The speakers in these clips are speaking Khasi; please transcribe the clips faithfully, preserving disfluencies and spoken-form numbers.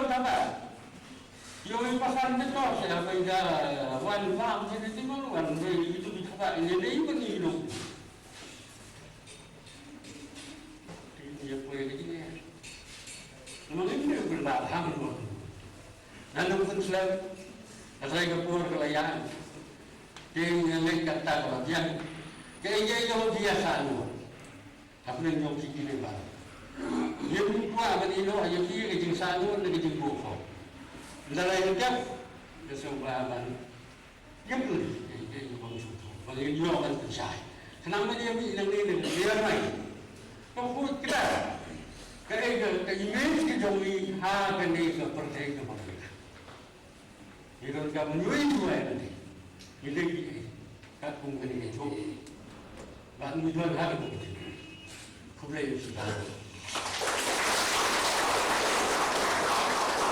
Ïoh taba. Ïoh i pasan betul saya bai da wan bam sini timur wan bai itu di taba ini ini ini. Ïa poi ka jingeh. Namar ngim dei u kynmaw ham ruh. Ngan ong pynslem. Ka trai ka por ka la ïaid. Te ngan leit kata ka la biang. Kaei kaei ka la biang sah ruh. Hapdeng jong ki kine baroh. Ngim kwah ban ïehnoh ïa ki ka jingsahnoh ne ka jingbuh khop. Ynda la ïa dep. Ka sngewbha ban Ngim pynlong, eh, eh, ngim pynlong shuh. Ba ngin ïoh ban pynshai. Khnang ba ïa mih nangne ne ïa rai. Ka kut kdar. Ka eh, ka, ka image ka jong ngi ha kane ka pyrthei ka ba ngi. Ngi don ka mynsiem ïa kane. Ngi dei ki eh. Katkum kane ka jong. Ba ngi don ha kane ka pyrthei. Khublei ïa phi baroh.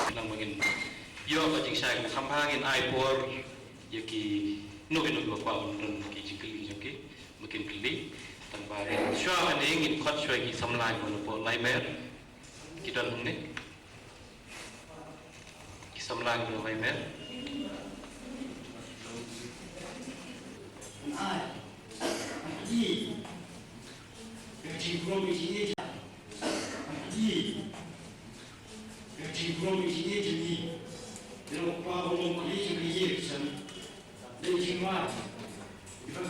Khnang ba ngin ïoh ka jingshai kham bha ngin ai por. Ïa ki, no, ki, no, ki ba kwah ban don ki jingkylli jong ki, ba kin kylli. Tang ba shuwa kane ngin khot shuwa ki samla kiba na pdeng Laimer. Ki don hangne. Ki samla kiba na Laimer. Ai. Ki. Ki jingkylli, ki jingkylli. Ki. Ka jingkylli jong ngi jong ngi. Ïa u kpa u long kylli jong ngi ïa ka shan. Dei jingmut. Ïa ka,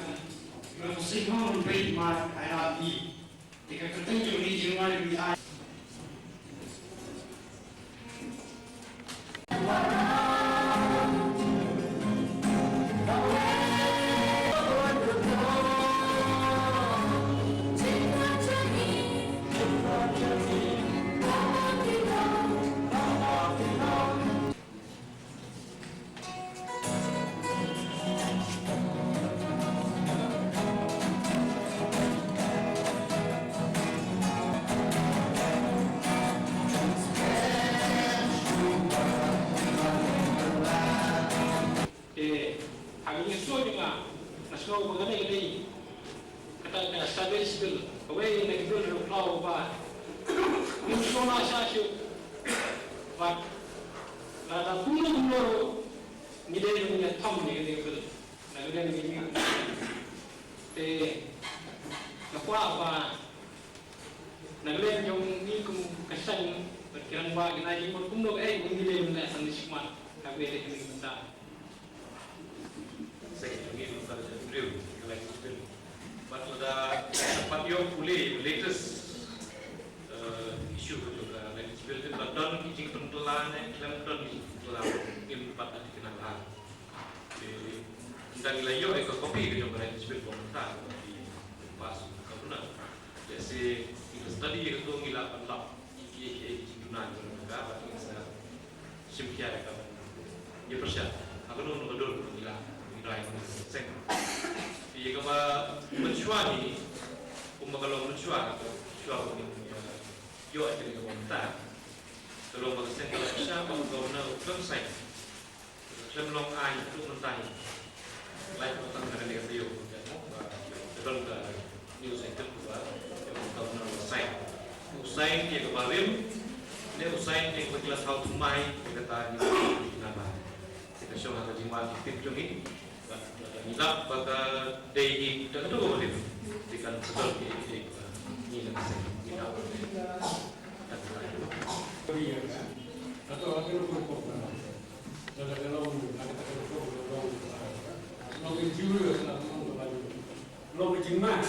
ïa ka singmar ruh peit mar ai rap ngi. Ïa ka kyrteng jong ngi jingmut jong ngi ai. Te, ha ka jingsngew jong nga, nga sngew ba kane ka dei kata ka Savings Bill, kawei na ki bill riewkhlaw ba ngim sngewsih shuh. Bad lada kumno kumno ruh ngi dei ban ïatham ïa kane ka bill. Na ka liang jong ngi, te nga kwah ba na ka liang jong ngi kum ka seng bad ki rangbah kin ai jingmut kumno kaei ba ngi dei ban leh tang ne shakhmat ha kawei ka jingmut mynta. Seng jong ngi mynta ka jingbriew ka Land Use Bill. Bad lada pat ïoh pule latest, eh, issue ka jong ka Land Use Bill, te ba don ki jingpynkylla ne khlem don ki jingpynkylla, ngim pat da thikna bha. Te ynda ngi la ïoh ïa ka copy ka jong ka Land Use Bill ba mynta kaba ki pass u Governor. Lehse ngi la study ïa kato, ngi lah ban lap ïa ki, ïa ki jingduna jong ka, bad ngi sa shim khia ïa ka ban ïa pyrshah ha kano kano ka dur ba ngi lah, ngi rai ban seng. Te ïa kaba mynshuwa hi, kumba ka long mynshuwa, shuwa ba ngin ïa ïoh ïa kane kaba mynta, ka long ba ka seng ka la pyrshah ba u Governor u khlem sign. Khlem long aiñ haduh mynta hi. Lait mynta na kane ka taïew, ka mo, ba ka don ka new scientist ba ka don ka sign. U sign ïa kaba rim, ne u sign ïa kaba ki la thaw thymmai ïa kata, ngi na ba. Te ka shong ha ka jingwan ki tip jong ngi. Ba ngi lap ba ka dei hi da kato kaba rim. Te kan sa don ki, ki, ki, ngi na ka seng, ngi na ba. Long ka jingmut, ka jingmut,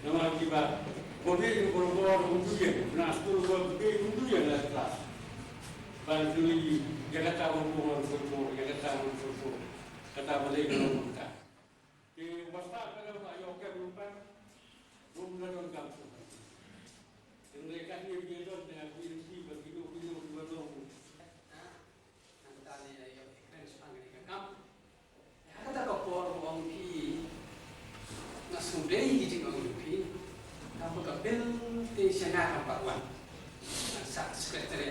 Namar kiba, ba bit u borabor um ju ïeng, na skul ba bit um ju ïeng la klas. Ban kylli ïa kata ba bun shuh shuh, ïa kata ba bun shuh shuh. Kata ba lei ka long kata. Te ba stad ka dang ba ïoh kem pat, um la donkam shuh. Hynrei katne phi don te phi ïohi ba kino kino kiba long. Nangta ne ïa ïoh ïa kren shaphang kane ka kam. Ïa kata ka por ba ong phi nga sngewdei ki jingong jong phi. Kaba ka bill te sha nga kam pat wan. Nga sah secretary.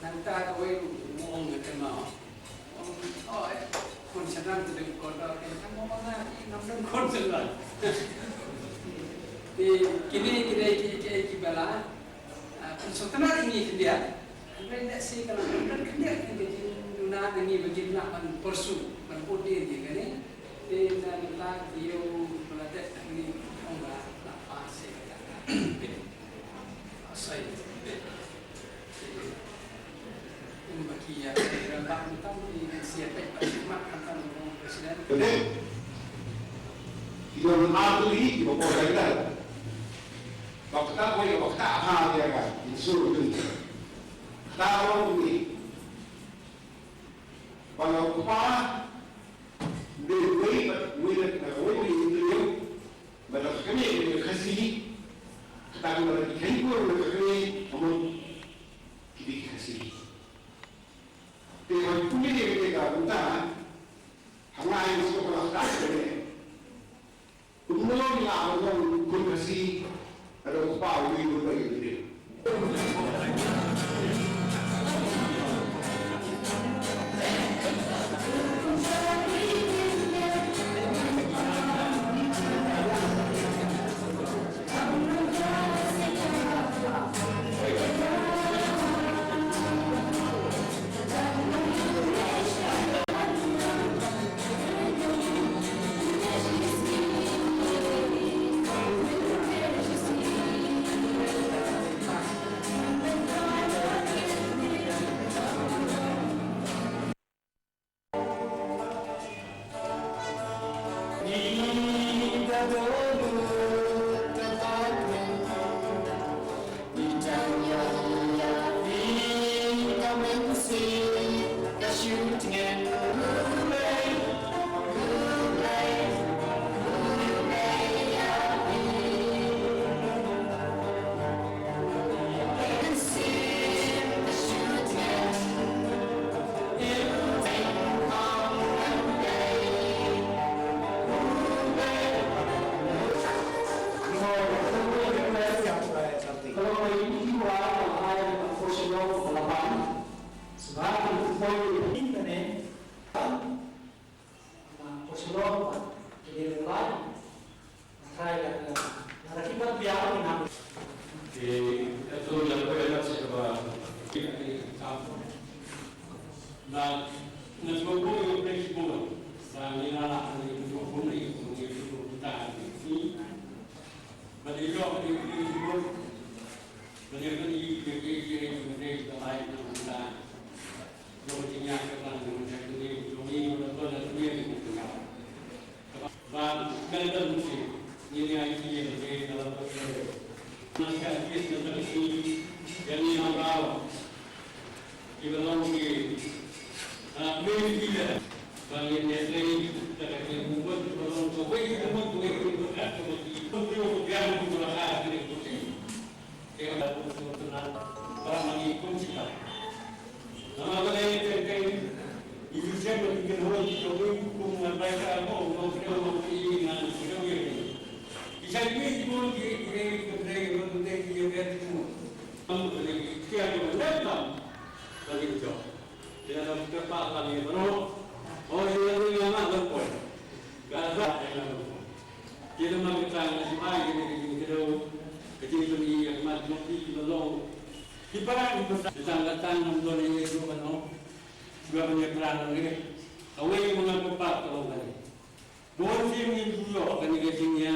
Nangta kawei ruh u ong ïa ka ma. U ong, oh, eh, khun shynrang te dei u kordor, te nga ong nga ngam don khun shynrang. Te kine ki dei ki, ki, kiba la, ah, pynsngewtynnat ïa ngi khyndiat. Hynrei lehse ka la pyndon khyndiat ïa ka jingduna na ngi ba ngin lah ban pursue, ban bud dien ïa kane. Te na nangta ki ïew ba la dep kane ong ba la pass ïa kata ka bill. Sorry, bill. Te kumba ki ïa ka rangbah mynta ki ïa peit ba khidmat khamtam u president. Ki don ar tylli kiba por ïa ka. Ba kata kawei ba kata ha ïa ka insur ni. Kata ka long kumne. Ba nga u kpa u dei uwei bad uwei na ka kawei uwei u dei bad ka kane ka dei ka Khasi. Kata ka dei ka kane ka dei ka Khasi. Ki dei ki Khasi. Te hoi pule ne ka kumta ha nga ïa sngewbha ka kane. Kumno ngi la ban long khun Khasi, ka dei u kpa u dei u dei u dei. Namar balei teng teng ngi ju shem ba ki kynhun ki jong ngi kum ngan bai ka mo, mo kynhun mo ki ngan kynhun ïa ki. Ki shait ngi ki bun ki, ki dei ki dei ki bun dei ki ïa ki mo. Am ko dei ki kian ki ban lem tam. Ba ki jong. Ki la dang kyrpad lang ïa baroh. Oh, ïa ngi nga nga ban poi. Ka la ïa nga ban poi. Ki la ma ka tang la ki bai ki dei ki dei ki dei. Ka jingpyni ïa ka mat jong ki ki ba long. Ki para ki ba tang ka tang ngam don ïa ki ba long. Shuwa ban ïakren lang ne. Kawei ka manga pyrpad ka long kane. Bun sien ngin ïoh kane ka jingïa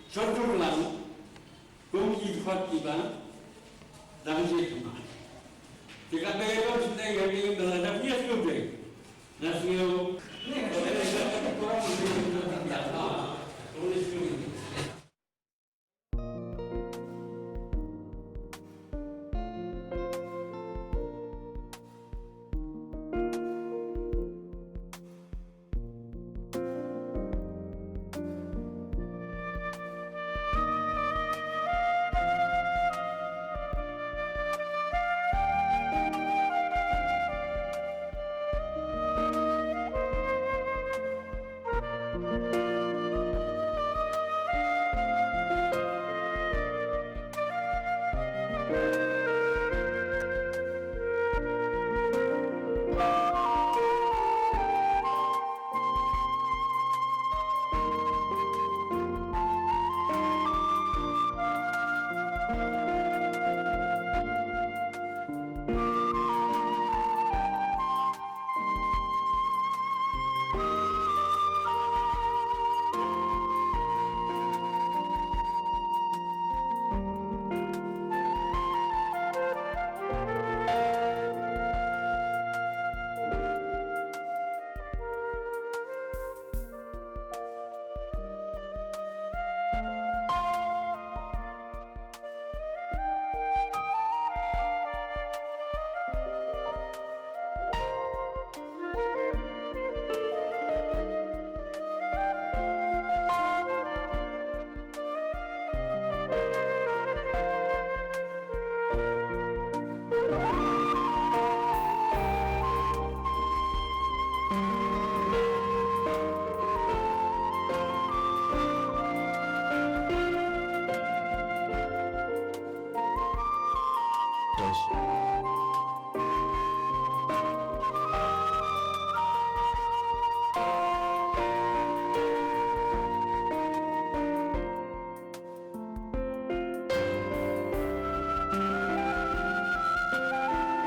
shontur lang kum ki khot kiba dang jied khmat. Te katba ïa don shisha ïa ngi ba la dang ïa sngewbha. La sngew.